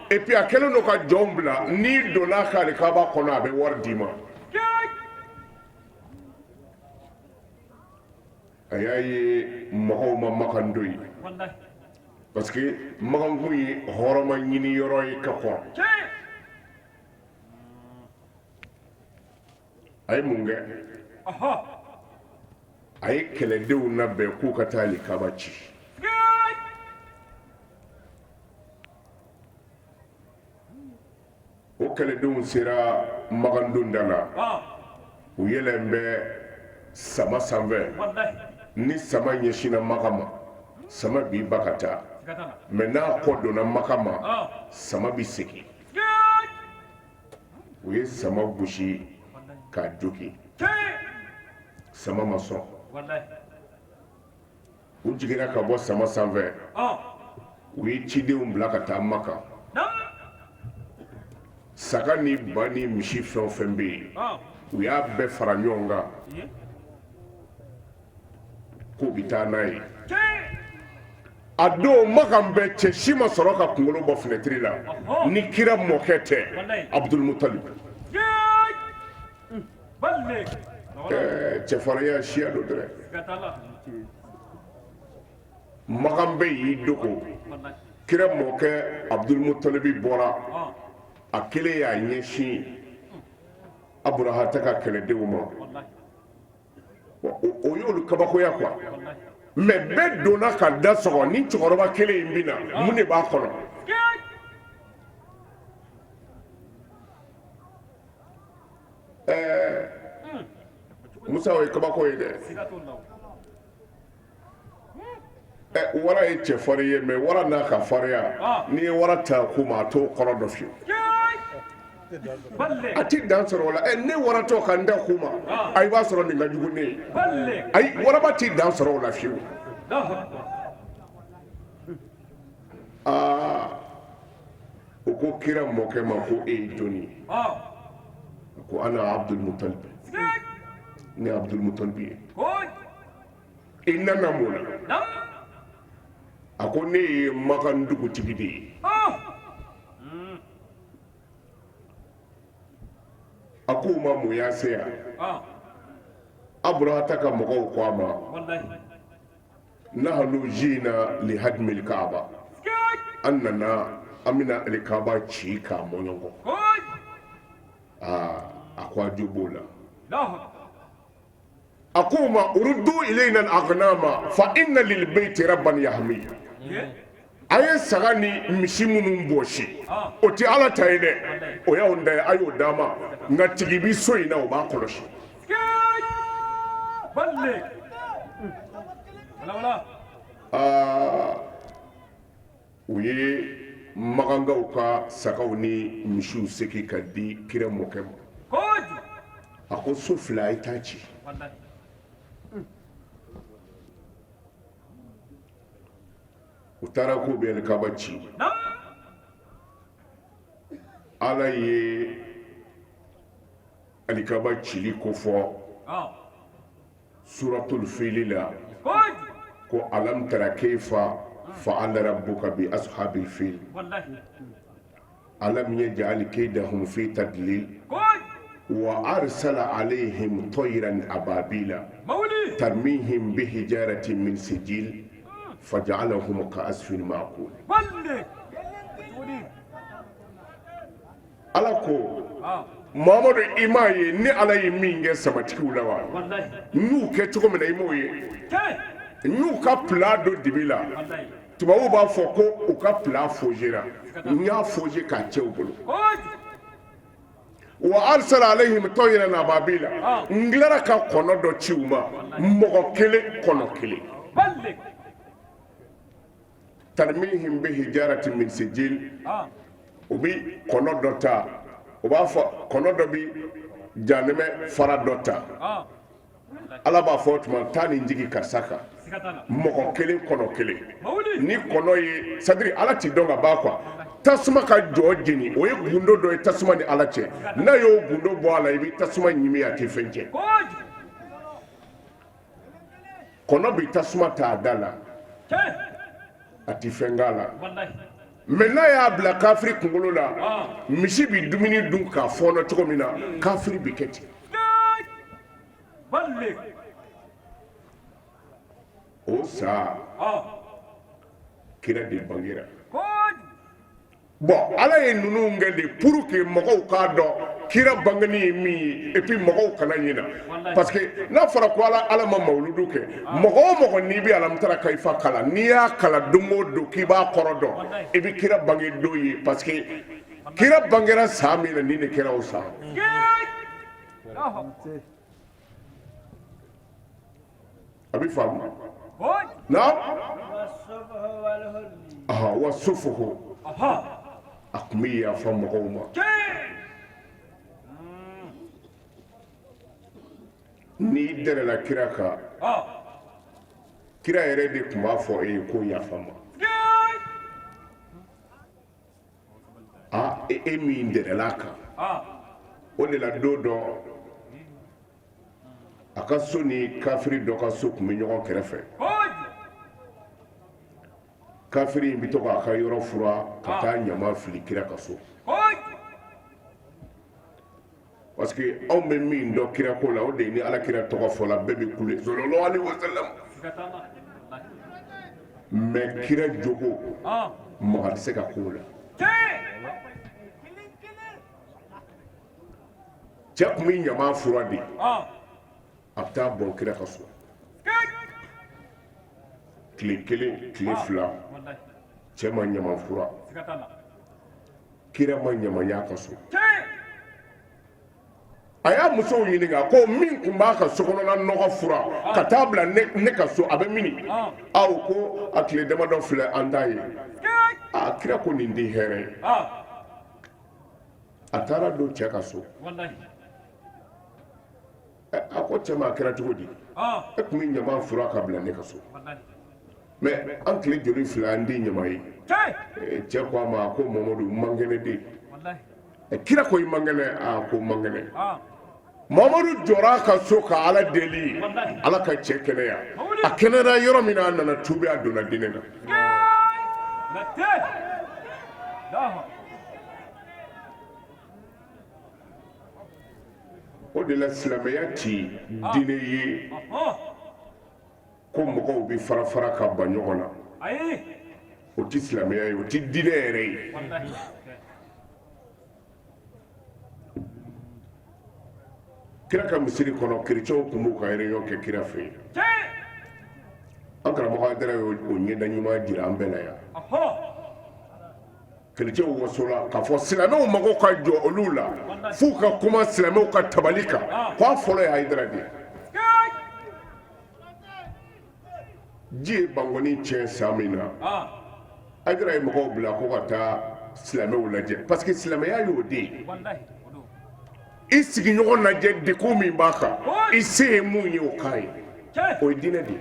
Et puis a kɛlen don ka jɔn bila, n'i donna a ka alikaba kɔnɔ, a bɛ wari d'i ma. A y'a ye mɔgɔw ma Makan to yen, parce que Makan kun ye hɔrɔma ɲini yɔrɔ ye ka kɔrɔ. A ye mun kɛ? A ye kɛlɛdenw labɛn k'u ka taa alikaba ci. O kɛlɛdenw sera Makan donda la, u yɛlɛn bɛ sama sanfɛ. Ni sama ɲɛsinna Makan ma, sama b'i ba ka taa, mais n'a kɔ donna Makan ma, sama bɛ segin. U ye sama gosi k'a jogin, sama ma sɔn. U jiginna ka bɔ sama sanfɛ, u ye cidenw bila ka taa Makan. Saga ni ba ni misi fɛn o fɛn bɛ yen, u y'a bɛɛ fara ɲɔgɔn kan k'u bɛ taa n'a ye. A don Makan bɛɛ, cɛ si ma sɔrɔ ka kunkolo bɔ finɛtiri la ni kira mɔkɛ tɛ, Abudul Mutalib. Cɛfarinya siya don dɛ. Makan bɛɛ y'i dogo. Kira mɔkɛ Abudul Mutalibi bɔra, a kelen y'a ɲɛsin Aburahata ka kɛlɛdenw ma. O y'olu kabakoya quoi. Mais bɛɛ donna ka da sɔgɔ ni cɛkɔrɔba kelen in bɛ na, mun de b'a kɔnɔ? Ɛɛ Musa, o ye kabako ye dɛ. Ɛ, wara ye cɛfarin ye, mais wara n'a ka farinya, n'i ye wara ta ko ma, a t'o kɔrɔ dɔn fiyewu, a ti dan sɔrɔ o la. Ɛ, ne waratɔ ka n da ku ma, a i b'a sɔrɔ nin ka jugu ne ye. Ayi, waraba ti dan sɔrɔ o la fiyewu. Aa, o ko kira mɔkɛ ma ko e ye jɔni ye? A ko ana Abdul Mutalib, ne Abdul Mutalib ye. I nana mun na? A ko ne ye Makan dugutigi de ye. A ko u ma mun y'a se yan? Aburahata ka mɔgɔw ko a ma nahnu jina li hadmil kaaba, an nana an bɛna alikaba ci k'a mɔɲɔgɔn. Aa, a ko a jo b'o la. A ko ma uruddu ilayna al-aghnama fa inna lil bayti rabban yahmi. A ye saga ni misi minnu bɔsi, o tɛ Ala ta ye dɛ, o y'anw ta ye, a y'o d'an ma, nka tigi bɛ so in na, o b'a kɔlɔsi. Aa, u ye makankaw ka sagaw ni misiw segin ka di kira mɔkɛ ma. A ko so fila, a ye taa ci. U taara k'u bɛ alikaba ci. Ala ye alikaba cili kofɔ suratul fili la ko alam tara kayfa fa'ala rabbuka bi ashabil fil. Alam yaj'al kaydahum fi tadlil wa arsala alayhim tayran ababila tarmihim bihijaratin min sijil faj'alahum ka'asfin ma'kul. Ala ko Mamadu i m'a ye ni Ala ye min kɛ samatigiw la wa n y'u kɛ cogo min na i m'o ye n y'u ka pla don dibi la tubabuw b'a fɔ ko u ka pla faussera n y'a faussé k'a cɛn u bolo wa arsala alayhim tayran ababila n tilara ka kɔnɔ dɔ ci u ma mɔgɔ kelen kɔnɔ kelen tarmihim bihijaratin min sijil u bi kɔnɔ dɔ ta u b'a fɔ kɔnɔ dɔ bi janɛmɛ fara dɔ ta ala b'a fɔ o tuma taa nin jigin karisa kan mɔgɔ kelen kɔnɔ kelen ni kɔnɔ ye c'est-à-dire ala ti dɔn ka ban quoi tasuma ka jɔ jeni o ye gundo dɔ ye tasuma ni ala cɛ n'a y'o gundo bɔ a la i bɛ tasuma ɲimi a tɛ fɛn cɛ kɔnɔ bɛ tasuma ta a da la a tɛ fɛn k'a la mais n'a y'a bila kafiri kunkolo la misi bɛ dumuni dun k'a fɔɔnɔ cogo min na kafiri bɛ kɛ ten o sa kira de bangera bon ala ye ninnu kɛ de pour que mɔgɔw k'a dɔn kira bangeni ye min ye et puis mɔgɔw kana ɲina parce que n'a fɔra ko ala ala ma mawuludu kɛ mɔgɔ o mɔgɔ n'i bɛ alamtara kayifa kalan n'i y'a kalan don o don k'i b'a kɔrɔ dɔn i bɛ kira bange don ye parce que kira bangera san min na nin de kɛra o san. A bɛ faamu na wa sufuhu a tun bɛ yafa mɔgɔw ma n'i dɛrɛla kira kan kira yɛrɛ de tun b'a fɔ e ye ko yafa n ma aa e min dɛrɛla a kan o de la don dɔ a ka so ni kafiri dɔ ka so tun bɛ ɲɔgɔn kɛrɛfɛ kafiri in bɛ to k'a ka yɔrɔ furan ka taa ɲama fili kira ka so parce que anw bɛ min dɔn kira ko la o de ye ni ala kira tɔgɔ fɔla bɛɛ bɛ kule sallallahu alaihi wasallam mais kira jogo maga tɛ se ka k'o la cɛ tun bɛ ɲama furan de a bɛ taa bɔn kira ka so tile kelen tile fila cɛ ma ɲama furan kira ma ɲama y'a ka so a y'a musow ɲininka ko min tun b'a ka sokɔnɔna nɔgɔ furan ka taa bila ne ka so a bɛ mini aw ko a tile damadɔ filɛ an t'a ye a kira ko nin tɛ hɛrɛ ye a taara don cɛ ka so a ko cɛ ma a kɛra cogo di e tun bɛ ɲama furan ka bila ne ka so mais an tile joli filɛ an tɛ ɲama ye cɛ ko a ma ko mamadu man kɛnɛ de kira ko i man kɛnɛ a ko man kɛnɛ mamadu jɔra a ka so ka ala deli ala ka cɛ kɛnɛya a kɛnɛyara yɔrɔ min na a nana tubi a donna diinɛ na O de la silamɛya ti diinɛ ye ko mɔgɔw bɛ fara fara ka ban ɲɔgɔn na o tɛ silamɛya ye o tɛ diinɛ yɛrɛ ye kira ka misiri kɔnɔ kerecɛnw tun b'u ka réunion kɛ kira fɛ yen an karamɔgɔ Hayidara y'o ɲɛda ɲuman jira an bɛɛ la yan Kerecɛnw wasola k'a fɔ silamɛw mago ka jɔ olu la f'u ka kuma silamɛw ka tabali kan k'a fɔlɔ ye Hayidara de ye ji ye Bankɔni tiɲɛ san min na Hayidara ye mɔgɔw bila ko ka taa silamɛw lajɛ parce que silamɛya y'o de ye i sigiɲɔgɔn lajɛ degun min b'a kan i se ye mun ye o k'a ye o ye diinɛ de ye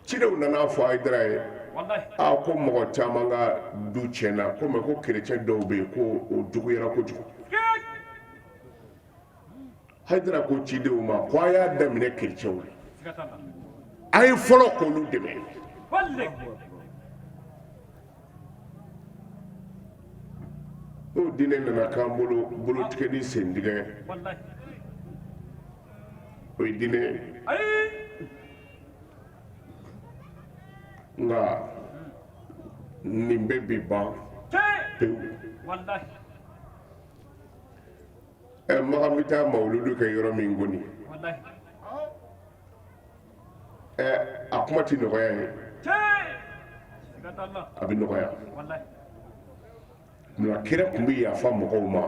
Cidenw nana a fɔ Hayidara ye aa ko mɔgɔ caman ka du tiɲɛna ko mais ko kerecɛn dɔw bɛ yen ko o juguyara kojugu Hayidara ko cidenw ma ko a y'a daminɛ kerecɛnw la a ye fɔlɔ k'olu dɛmɛ Diinɛ nana k'an bolo bolotigɛ ni sentigɛ. O ye diinɛ ye. Nka nin bɛɛ bi ban pewu. Ɛ, Makan bɛ taa mawuludu kɛ yɔrɔ min kɔni, ɛ, a kuma tɛ nɔgɔya ye, a bɛ nɔgɔya. Nka kira tun bɛ yafa mɔgɔw ma,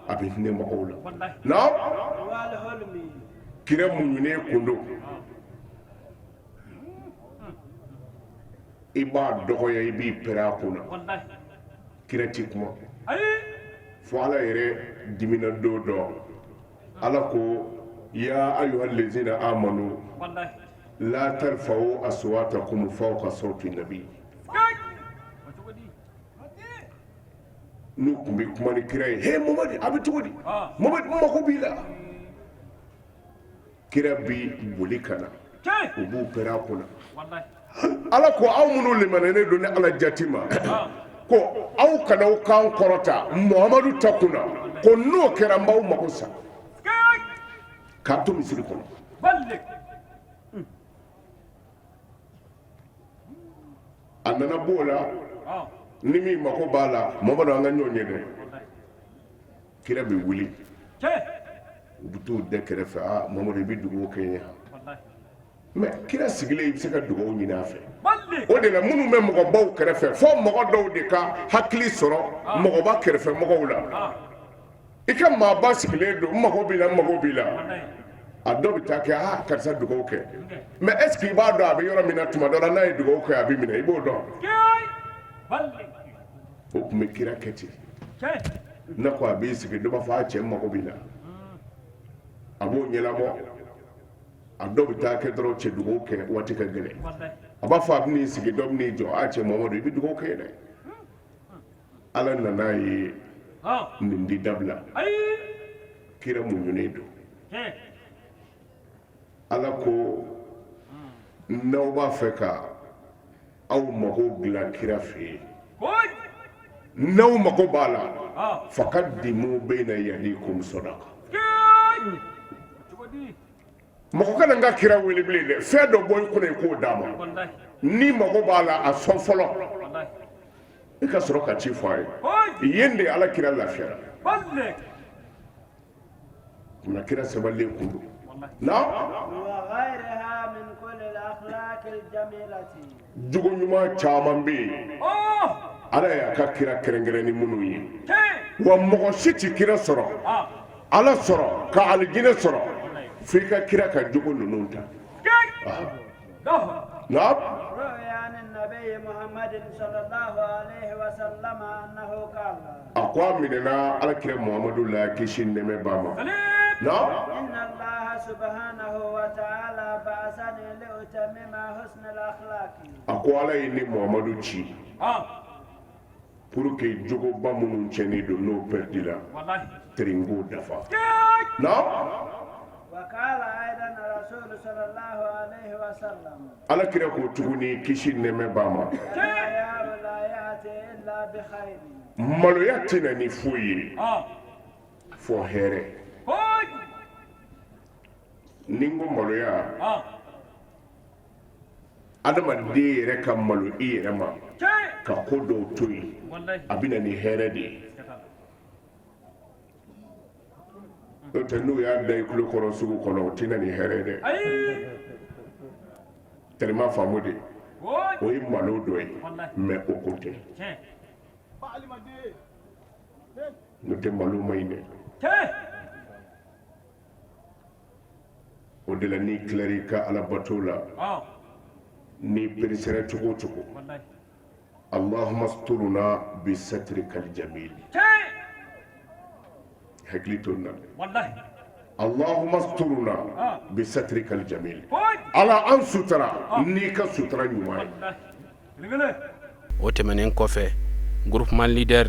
a bɛ hinɛ mɔgɔw la. Naam, kira muɲunen kun don. I b'a dɔgɔya, i b'i pɛrɛn a kunna, kira ti kuma fo Ala yɛrɛ dimina don dɔ. Ala ko: ya ayuha lezina amanu la tarfa'u aswatakum fawqa sawti nabi. N'u tun bɛ kuma ni kira ye: he Mamadu, a bɛ cogo di Mamadu, n mako b'i la. Kira bi boli ka na, u b'u pɛrɛn a kunna. Ala ko: aw minnu limaniyalen don ne Ala jati ma, ko aw kana aw kan kɔrɔta Muhamadu ta kunna, ko n'o kɛra, n b'aw mako sa. K'a to misiri kɔnɔ, a nana b'o la, ni min mako b'a la, Mamadu, an ka ɲɔgɔn ye dɛ. Kira bɛ wuli, u bɛ t'u da kɛrɛfɛ: aa Mamadu, i bɛ dugawu kɛ n ye. Mais kira sigilen, i bɛ se ka dugawu ɲini a fɛ. O de la, minnu bɛ mɔgɔbaw kɛrɛfɛ, fo mɔgɔ dɔw de ka hakili sɔrɔ mɔgɔba kɛrɛfɛ mɔgɔw la. I ka maaba sigilen don, n mago b'i la, n mago b'i la, a dɔw bɛ taa kɛ: aa karisa, dugawu kɛ. Mais est ce que i b'a dɔn a bɛ yɔrɔ min na? Tuma dɔ la, n'a ye dugawu kɛ, a bɛ minɛ, i b'o dɔn. O tun bɛ kira kɛ ten. N'a ko a b'i sigi, dɔ b'a fɔ: a cɛ, n mago b'i la. A b'o ɲɛnabɔ. A dɔw bɛ taa kɛ dɔrɔn: cɛ, dugawu kɛ, waati ka gɛlɛn. A b'a fɔ a bɛ n'i sigi, dɔ bɛ n'i jɔ: a cɛ Mamadu, i bɛ dugawu kɛ dɛ. Ala nana ye nin di dabila. Kira muɲunen don. Ala ko: n'aw b'a fɛ ka aw mago dilan kira fɛ yen, n'aw mago b'a la, fakadimu beyina yadikum sɔdaka. Mɔgɔ kana n ka kira wele bilen dɛ. Fɛn dɔ bɔ i kunna, i k'o d'a ma. N'i mago b'a la, a sɔn fɔlɔ, i ka sɔrɔ ka ci fɔ a ye. Yen de Ala kira lafiyara. Nka kira sabalilen kun don na. Jogo ɲuman caman bɛ yen, Ala y'a ka kira kɛrɛnkɛrɛn ni minnu ye. Wa mɔgɔ si tɛ kira sɔrɔ, Ala sɔrɔ, ka alijinɛ sɔrɔ, fo i ka kira ka jogo ninnu ta. Naam. A ko a minɛna Ala kira Muhamadu la, kisi nɛɛmɛ b'a ma. Naam. A ko Ala ye ne Muhamadu ci pour que jogoba minnu cɛnnen don, n'o perdu la, teri n k'o dafa. Naam. Ala kira ko tuguni, kisi nɛɛmɛ b'a ma: maloya tɛ na ni foyi ye fo hɛrɛ. Ni n ko maloya, adamaden yɛrɛ ka malo i yɛrɛ ma ka ko dɔw to yen, a bɛ na ni hɛrɛ de ye. N'o tɛ, n'u y'a da i tulo kɔrɔ sugu kɔnɔ, o tɛ na ni hɛrɛ ye dɛ. Tellement faamu de, o ye malo dɔ ye, mais o ko tɛ. N'o tɛ, malo man ɲi dɛ. O de la, n'i tilara i ka alabato la, n'i peresera cogo o cogo, Allahumma sturuna bi satrikal jamil. Hakili to nin na. Allahumma sturuna bi satrikal jamil. Ala, an sutura n'i ka sutura ɲuman ye. O tɛmɛnen kɔfɛ, groupement leader,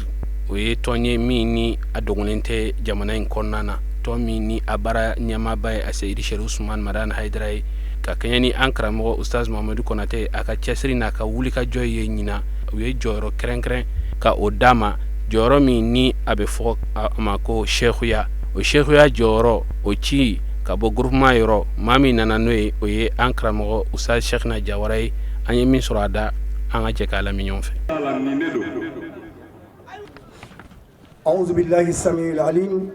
o ye tɔn ye min ni a dogolen tɛ jamana in kɔnɔna na, tɔn min ni a baara ɲɛmaaba ye Aseyidi Sɛrifu Usumani Madani Hayidara ye, ka kɛɲɛ ni an karamɔgɔ Ustaz Mamadu Kɔnatɛ, a ka cɛsiri n'a ka wulikajɔ ye. Ɲinan, u ye jɔyɔrɔ kɛrɛnkɛrɛn ka o d'a ma. Jɔyɔrɔ min ni a bɛ fɔ a ma ko sɛkuya, o sɛkuya jɔyɔrɔ o ci ka bɔ groupement yɔrɔ, maa min nana n'o ye, o ye an karamɔgɔ Ustaz Sɛkina Jawara ye. An ye min sɔrɔ a da, an ka jɛ k'a lamɛn ɲɔgɔn fɛ. أعوذ بالله السميع العليم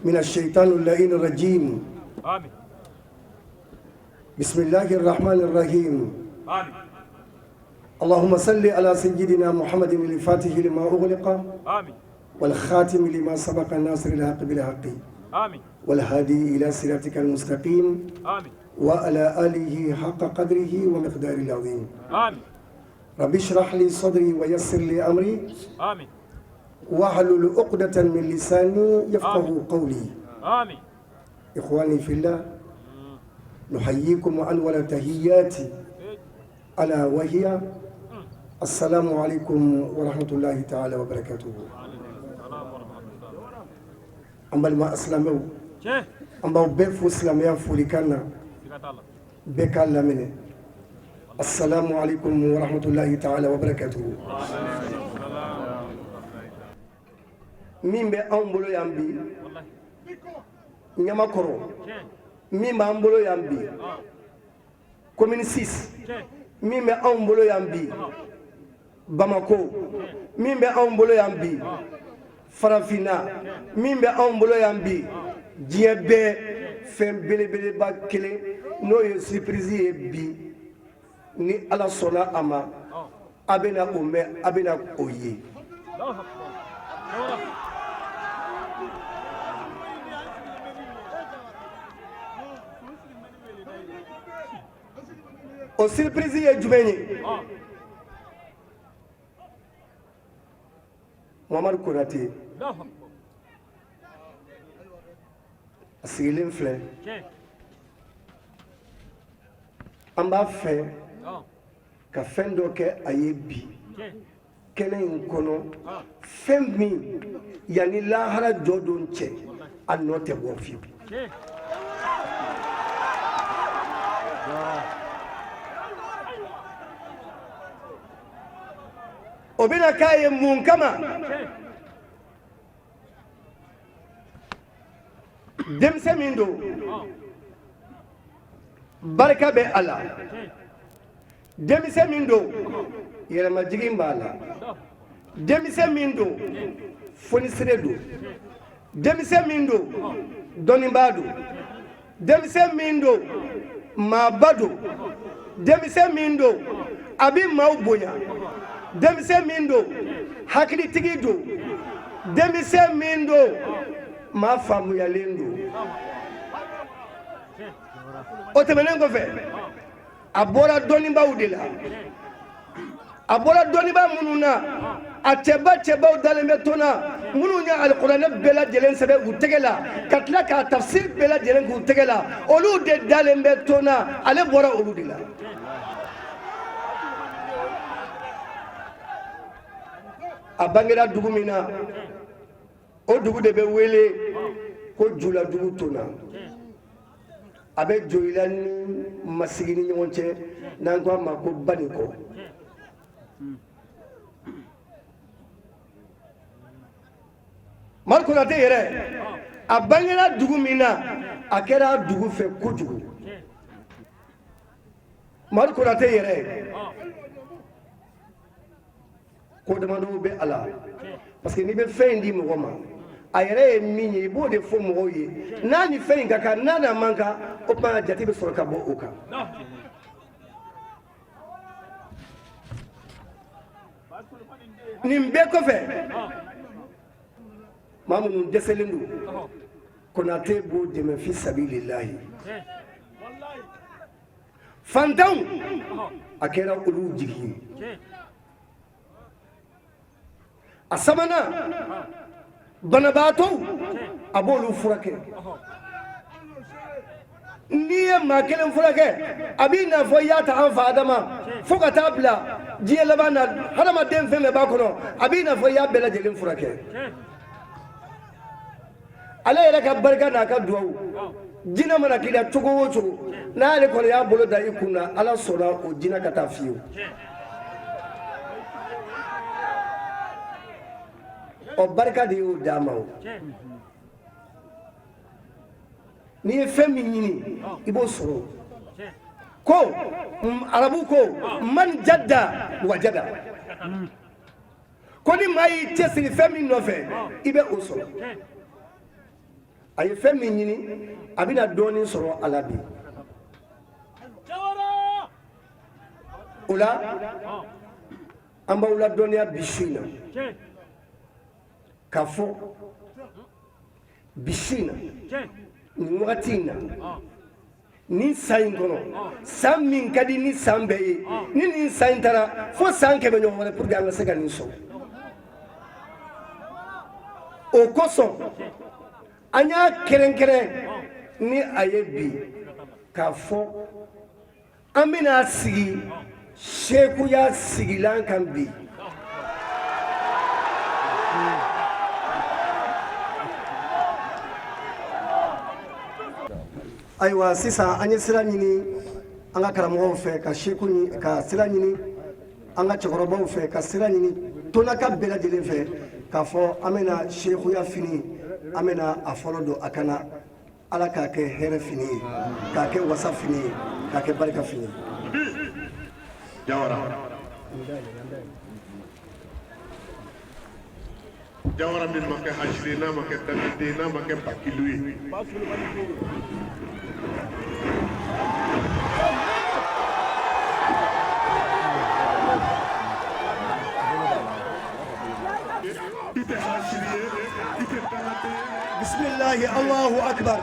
من الشيطان اللعين الرجيم. آمين. بسم الله الرحمن الرحيم. آمين. اللهم صل على سيدنا محمد الفاتح لما أغلق. آمين. والخاتم لما سبق الناصر الحق بالحق. آمين. والهادي إلى صراطك المستقيم. آمين. وعلى آله حق قدره ومقداره العظيم. آمين. رب اشرح لي صدري ويسر لي أمري. آمين. واحلل عقدة من لساني يفقه قولي. آمين. إخواني في الله، نحييكم وأنور تحياتي ألا وهي السلام عليكم ورحمة الله تعالى وبركاته. An balima silamɛw, an b'aw bɛɛ fo silamɛya folikan na, bɛɛ k'a laminɛ. Assalamu alaikum wa rahmatullahi ta'ala wa barakatuhu. Min bɛ anw bolo yan bi Ɲamakɔrɔ, min b'an bolo yan bi commune 6, min bɛ anw bolo yan bi Bamako, min bɛ anw bolo yan bi Farafinna, min bɛ anw bolo yan bi diɲɛ bɛɛ, fɛn belebeleba kelen n'o ye surprise ye bi, ni Ala sɔnna a ma, a bɛna o mɛn, a bɛna o ye. O surprise ye jumɛn ye? Mamadu Konate a sigilen filɛ. An b'a fɛ ka fɛn dɔ kɛ a ye bi kɛnɛ in kɔnɔ, fɛn min yanni lahara jɔ don cɛ, a nɔ tɛ bɔ fiyewu. O bɛna k'a ye mun kama? Denmisɛn min don, barika bɛ a la. Denmisɛn min don, yɛrɛmajigin b'a la. Denmisɛn min don, fonisire don. Denmisɛn min don, dɔnnibaa don. Denmisɛn min don, maaba don. Denmisɛn min don, a bɛ maaw bonya. Denmisɛn min don, hakilitigi don. Denmisɛn min don, maa faamuyalen don. O tɛmɛnen kɔfɛ, a bɔra dɔnnibaaw de la. A bɔra dɔnnibaa minnu na, a cɛba cɛbaw dalen bɛ to na, minnu ye alikuranɛ bɛɛ lajɛlen sɛbɛn u tɛgɛ la, ka tila k'a tafsir bɛɛ lajɛlen k'u tɛgɛ la, olu de dalen bɛ to na. Ale bɔra olu de la. A bangera dugu min na, o dugu de bɛ wele ko Juladugu Tona. A bɛ Joyila ni Masigi ni ɲɔgɔn cɛ, n'an ko a ma ko Banikɔ. Mari Konate yɛrɛ, a bangera dugu min na, a kɛra a dugu fɛ kojugu. Mari Konate yɛrɛ, ko damadɔw bɛ a la, parce que n'i bɛ fɛn in di mɔgɔ ma, a yɛrɛ ye min ye, i b'o de fɔ mɔgɔw ye. N'a ni fɛn in ka kan, n'a n'a man kan, o tuma jate bɛ sɔrɔ ka bɔ o kan. Nin bɛɛ kɔfɛ, maa minnu dɛsɛlen don, Konate b'o dɛmɛ fi sabililahi. Fantanw, a kɛra olu jigi ye. A sabanan, banabaatɔw, a b'olu furakɛ. N'i ye maa kelen furakɛ, a b'i n'a fɔ i y'a ta an fa Adama fo ka taa bila diɲɛ laban na, hadamaden fɛn bɛɛ b'a kɔnɔ, a b'i n'a fɔ i y'a bɛɛ lajɛlen furakɛ. Ale yɛrɛ ka barika n'a ka duwawu, jinɛ mana k'i la cogo o cogo, n'ale kɔni y'a bolo da i kun na, Ala sɔnna o jinɛ ka taa fiyewu. Ɔ, barika de y'o d'a ma. O n'i ye fɛn min ɲini, i b'o sɔrɔ. Ko arabu ko man jadda wajada, ko ni maa y'i cɛsiri fɛn min nɔfɛ, i bɛ o sɔrɔ. A ye fɛn min ɲini, a bɛna dɔɔnin sɔrɔ a la bi. O la, an b'aw ladɔnniya bi su in na k'a fɔ bi su in na, nin wagati in na, nin san in kɔnɔ, san min ka di ni san bɛɛ ye, ni nin san in taara fo san 100 ɲɔgɔn wɛrɛ pour que an ka se ka nin sɔrɔ. O kosɔn an y'a kɛrɛnkɛrɛn ni a ye bi k'a fɔ an bɛna sigi sekuya sigilan kan bi. Ayiwa, sisan an ye sira ɲini an ka karamɔgɔw fɛ, ka seku ka sira ɲini an ka cɛkɔrɔbaw fɛ, ka sira ɲini tonaka bɛɛ lajɛlen fɛ, k'a fɔ an bɛna sekuya fini, an bɛna a fɔlɔ don a kana. Ala k'a kɛ hɛrɛ fini ye, k'a kɛ wasa fini ye, k'a kɛ barika fini ye. Jawara, Jawara min ma kɛ hasiri, n'a ma kɛ danganden, n'a ma kɛ bakilu ye. I tɛ hasiri ye, i tɛ dangaden ye. Bisimilahi, Allahu akbar,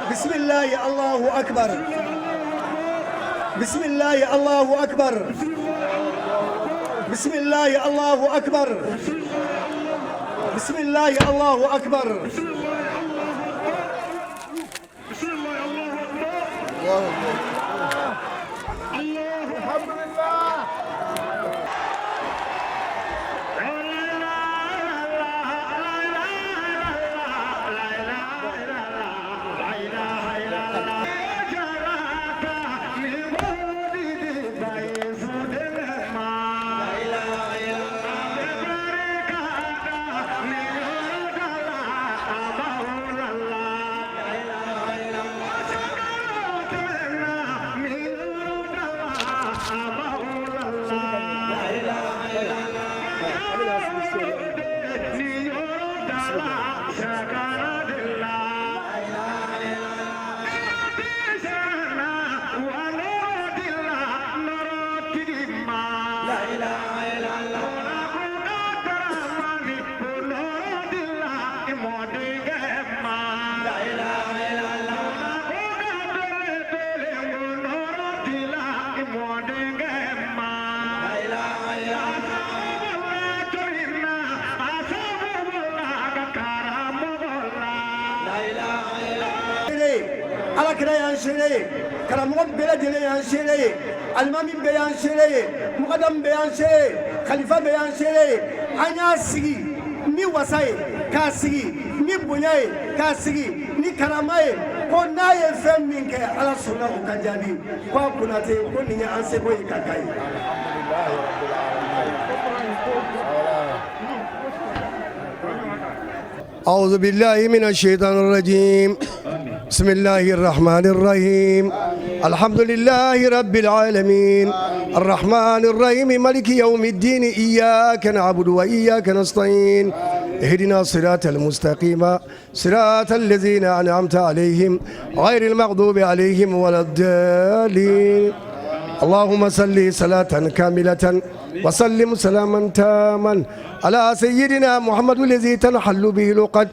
bisimilahi, Allahu akbar, bisimilahi, Allahu akbar, bisimilahi, Allahu akbar, bisimilahi, Allahu akbar. Bisimilahi, Allahu akbar. Alhamdulillah. Ala kira y'an seere ye, karamɔgɔ bɛɛ lajɛlen y'an seere ye, alimami bɛɛ y'an seere ye, mukadamu bɛɛ y'an seere ye, khalifa bɛɛ y'an seere ye. An y'a sigi ni wasa ye, k'a sigi ni bonya ye, k'a sigi ni karama ye, ko n'a ye fɛn min kɛ, Ala sɔnna o ka jaabi. Ko a Konate, ko nin ye an seko ye ka k'a ye. أعوذ بالله من الشيطان الرجيم. بسم الله الرحمن الرحيم. الحمد لله رب العالمين، الرحمن الرحيم، مالك يوم الدين، إياك نعبد وإياك نستعين، اهدنا الصراط المستقيم، صراط الذين أنعمت عليهم، غير المغضوب عليهم ولا الضالين. اللهم صل صلاة كاملة وسلم سلاما تاما على سيدنا محمد الذي تنحل به العقد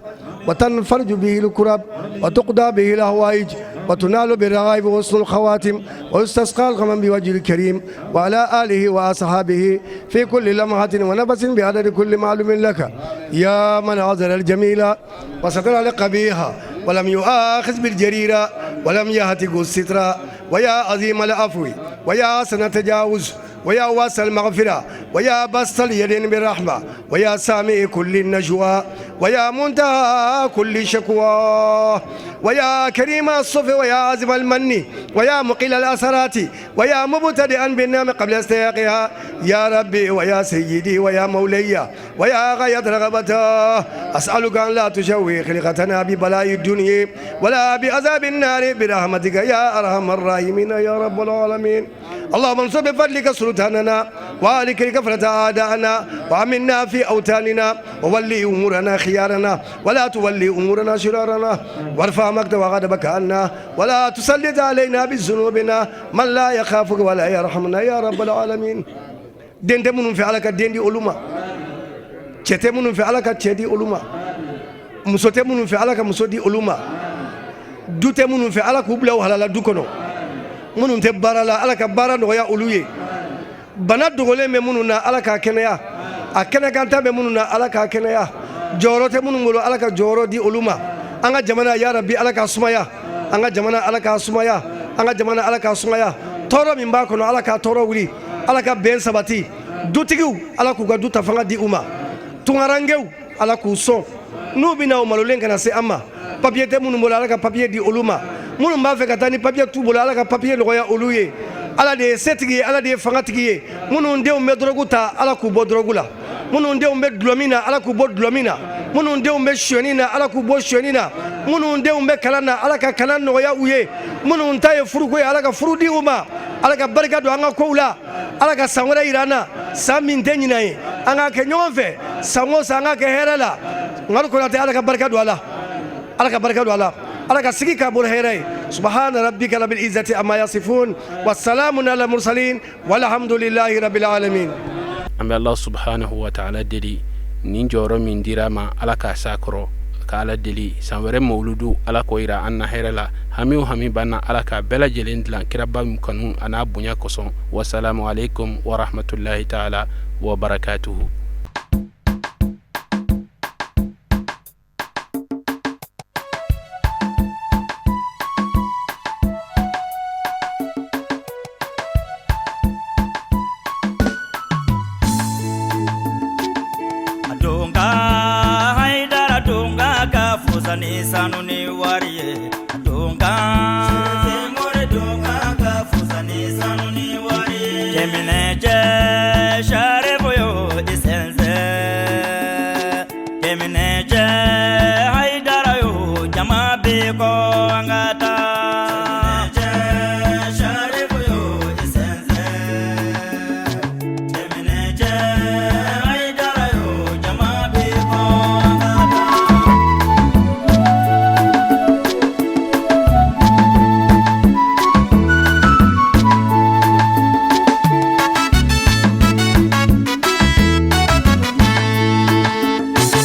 وتنفرج به الكرب وتقضى به الحوائج وتنال بالرغائب وحسن الخواتم ويستسقى الغمام بوجه الكريم، وعلى آله وأصحابه في كل لمحة ونفس بعدد كل معلوم لك. يا من عذر الجميل وستر القبيح ولم يؤاخذ بالجريرة ولم يهتك الستر، ويا عظيم العفو، ويا حسن التجاوز، ويا واسع المغفرة، ويا بسط اليدين بالرحمة، ويا سامع كل النجوى، ويا منتهى كل شكوى، ويا كريم الصف، ويا عازم المن، ويا مقيل الأسرات، ويا مبتدئا بالنعم قبل استياقها. يا ربي ويا سيدي ويا مولاي ويا غاية رغبته، أسألك أن لا تشوي خلقتنا ببلاء الدنيا ولا بعذاب النار برحمتك يا أرحم الراحمين يا رب العالمين. اللهم انصر بفضلك سلطاننا، وعليك كفرة أعداءنا، وأمنا في أوطاننا، وولي أمورنا خيارنا، ولا تولي أمورنا شرارنا، وارفع مقت وغضبك عنا، ولا تسلط علينا بذنوبنا من لا يخافك ولا يرحمنا يا رب العالمين. Den tɛ minnu fɛ, Ala ka den di olu ma. Cɛ tɛ minnu fɛ, Ala ka cɛ di olu ma. Muso tɛ minnu fɛ, Ala ka muso di olu ma. Du tɛ minnu fɛ, Ala k'u bila u halala du kɔnɔ. Minnu tɛ baara la, Ala ka baara nɔgɔya olu ye. Bana dogolen bɛ minnu na, Ala k'a kɛnɛya. A kɛnɛkanta bɛ minnu na, Ala k'a kɛnɛya. Jɔyɔrɔ tɛ minnu bolo, Ala ka jɔyɔrɔ di olu ma. An ka jamana, ya Rabi, Ala k'a sumaya. An ka jamana, Ala k'a sumaya. An ka jamana, Ala k'a sumaya. Tɔɔrɔ min b'a kɔnɔ, Ala k'a tɔɔrɔ wuli. Ala ka bɛn sabati. Dutigiw, Ala k'u ka du ta fanga di u ma. Tungarankew, Ala k'u sɔn. N'u bɛna u malolen kana se an ma. Papiye tɛ minnu bolo, Ala ka papiye di olu ma. Minnu b'a fɛ ka taa ni papiye t'u bolo, Ala ka papiye nɔgɔya olu ye. Ala de ye setigi ye, Ala de ye fangatigi ye. Minnu denw bɛ dɔrɔgu ta, Ala k'u bɔ dɔrɔgu la. Minnu denw bɛ dulɔmin na, Ala k'u bɔ dulɔmin na. Minnu denw bɛ sonyɛni na, Ala k'u bɔ sonyɛni na. Minnu denw bɛ kalan na, Ala ka kalan nɔgɔya u ye. Minnu ta ye furuko ye, Ala ka furu di u ma. Ala ka barika don an ka kow la. Ala ka san wɛrɛ yira an na, san min tɛ ɲinan ye. An k'a kɛ ɲɔgɔn fɛ, san o san an k'a kɛ hɛrɛ la. Umaru Konate, Ala ka barika don a la. Ala ka barika don a la. Ala ka sigi k'a bolo hɛrɛ ye. Subhana rabbika rabbil izzati amma yasifun, wa salamun ala mursalin, walhamdulillahi rabbil alamin. An bɛ Allah subhanahu wa ta'ala deli, nin jɔyɔrɔ min dira ma, Ala k'a s'a kɔrɔ. Ka Ala deli, san wɛrɛ mawuludu, Ala k'o yira an na hɛrɛ la. Hami o hami b'an na, Ala k'a bɛɛ lajɛlen dilan kiraba min kanu a n'a bonya kosɔn. Wasalamu alaikum wa rahmatullahi ta'ala wa barakatuhu. Ni sanu ni wari ye donka more donka ka fusa ni sanu ni wari ye kemine je share boyo isenze kemine je haidara yo jama be ko anga.